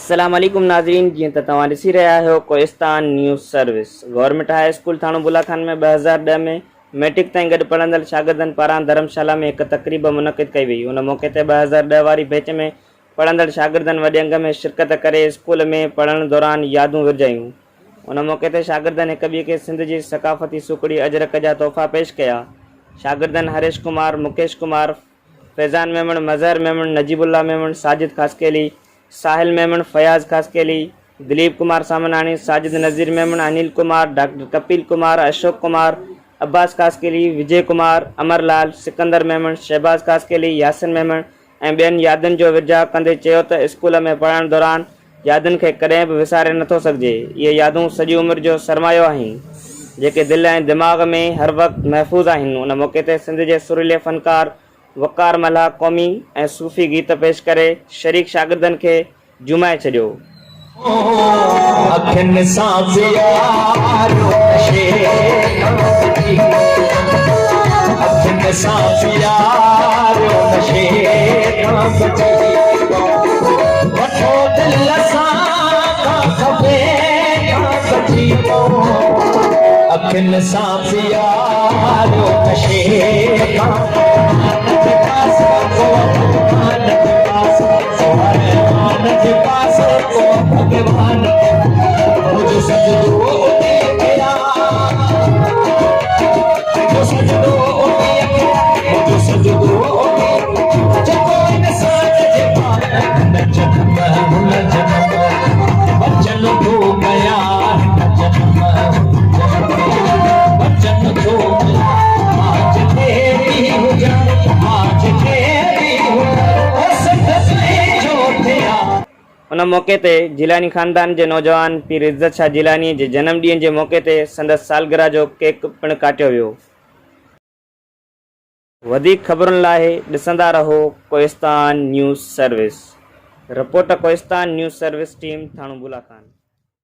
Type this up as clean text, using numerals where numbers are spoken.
السلام عليڪم ناظرين جيئن ته توهان ڏسي رهيا آهيو Kohistan news service government high school ٿاڻو بولا خان ۾ 2010 ۾ ميٽرڪ تائين گڏ پڙهندڙ شاگردن پاران ڌرمشالا ۾ هڪ تقريب منعقد ڪئي وئي ان موقعي تي 2010 واري بيچ ۾ پڙهندڙ شاگردن وڏي انگ ۾ شرڪت ڪري اسڪول ۾ پڙهڻ دوران يادون ورجايون ان موقعي تي شاگردن هڪ ٻئي کي سنڌ جي ثقافتي سوکڙي اجرڪ جا تحفا پيش ڪيا شاگردن هريش ڪمار مڪيش ڪمار فيضان ميمڻ، مظهر ميمڻ، نجيب الله ميمڻ، ساجد خاصخيلي، ساحل ميمڻ، فياض خاصخيلي، دليپ ڪمار سامناڻي، ساجد نذير ميمڻ، انيل ڪمار، ڊاڪٽر ڪپيل ڪمار، اشوڪ ڪمار، عباس خاصخيلي، وجي ڪمار، امر لال، سڪندر ميمڻ، شهباز خاصخيلي، ياسين ميمڻ ۽ ٻين يادن جو ورجاء ڪندي چيو ته اسڪول ۾ پڙهڻ دوران يادن کي ڪڏهن به وساري نٿو سگهجي. اهي يادون سڄي عمر جو سرمايو آهن، جيڪي دل ۽ دماغ ۾ هر وقت محفوظ آهن. ان موقعي تي سنڌ جي سريلي فنڪار وقار ملاح قومي ۽ صوفي گيت پيش ڪري شريڪ شاگردن کي جهومائي ڇڏيو. اکين سان پياريو نشي کان بچي اکين سان پياريو نشي کان بچي وٺو دل سان ڪا خفي کان بچي اکين سان پياريو نشي کان ان موقعي تي جيلاني خاندان جي نوجوان پير عزت شاهه جيلاني جي جنم ڏينهن جي موقعي تي سندس سالگرهه جو ڪيڪ پڻ ڪاٽيو ويو. وڌيڪ خبرن لاء ڏسندا رهو Kohistan news service. Report Kohistan news service team ٿاڻو بولا خان.